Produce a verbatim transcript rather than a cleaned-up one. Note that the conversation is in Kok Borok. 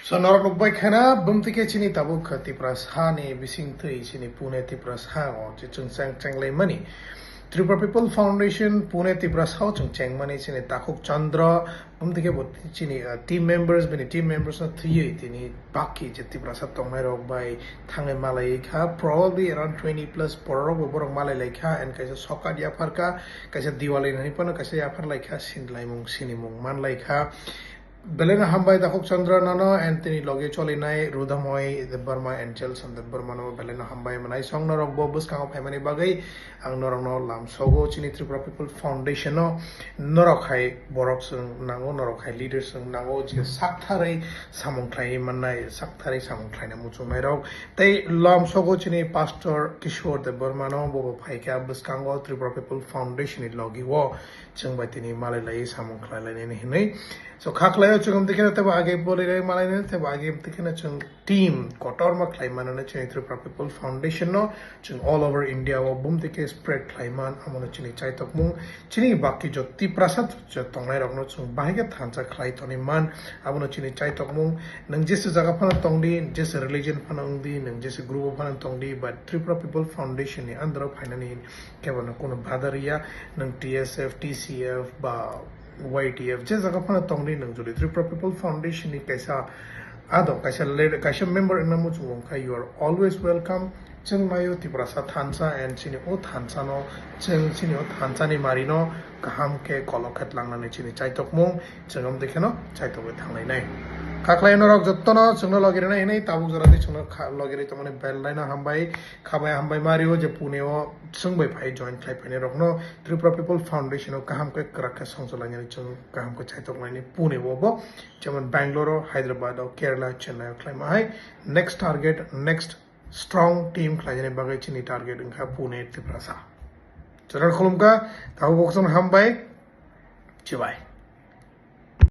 So norok nukbai khana bumtike chini tabuk Tiprasa ni bisingtwi chini Pune Tiprasa o je chwng chang chang lai mani. Tripura People Foundation Pune Tiprasa o chwng chengmani chini Takhuk Chandra bumtike bo chini, uh, team members, bini team members no thwiwi tini baki je Tiprasa tongnai rok bai thangwi malai kha, probably around twenty plus borok bo borok malai lai kha, and kaisa sokat yaphar kha, kaisa Diwali nani phano kaisa yaphar lai kha, sinlaimung sinimung man lai kha. Belai no hambai Takhuk Chandra nono and tini logi cholinai Rudamoi Debbarma and Jelson Debbarma no belai no hambai manai song norok bo bwskango phaimani bagwi ang norok no lam sogo chini Tripura People Foundation no norok hai borok chwng nango, norok hai leaders chwng nango je saktharwi samung khlai mannai, saktharwi samung khlaina muchungnai rok tei lam sogo chini Pastor Kishore Debbarma no bo bo phaikha bwskango Tripura People Foundation ni logi o chwng bai tini malai lai samung khlai lainani hinwi. So kha khlaio chwng amtwi kheno tebo age boli lai malai nani tebo age amtwi kheno chwng team kotorma khlai manani chini Tripura People Foundation no chwng all over India o bumtwi khe spread khlai man, amono chini chaitokmung, chini baki jo Tiprasa jo tongnai rokno chwng bahai khe thansa khlai toni man, abono chini chaitokmung. Nwng jese jaga phano tongdi, jese religion phano wngdi, nwng jese group o phano tongdi, but Tripura People Foundation ni under o phainani kebono kuno bada riya, nwng T S F, T C F ba Y T F je jaga phano tongdi, nwng jodi Tripura People Foundation ni kaisa ado kaisa leader, kaisa member wngna muchungo wngkha, you are always welcome. Chwng naio Tiprasa thansa and chini o thansa no, chwng chini o thansa ni mari no kaham khe kolok khe tlangnani chini chaitokmung, chwng amtwi kheno chaitokwi thanglainai. Kha khlai norok jottono chwngno logi rwnai hinwi tabuk jora tei chwngno kha-, logi rwi tongmani belai no hambai, khabai hambai mario je Pune o chwng bai phai join khlai phainai rokno Tripura People Foundation o kaham khe kwrak khe songcholainani chwng kaham khe chaitok lainai Pune o bo, jemon Bangalore o, Hyderabad o, Kerala, Chennai o khlaima hai next target, next strong team khlainani bagwi chini target wngkha Pune Tiprasa. Chwra khulumkha, tabuk bokson hambai, chibai.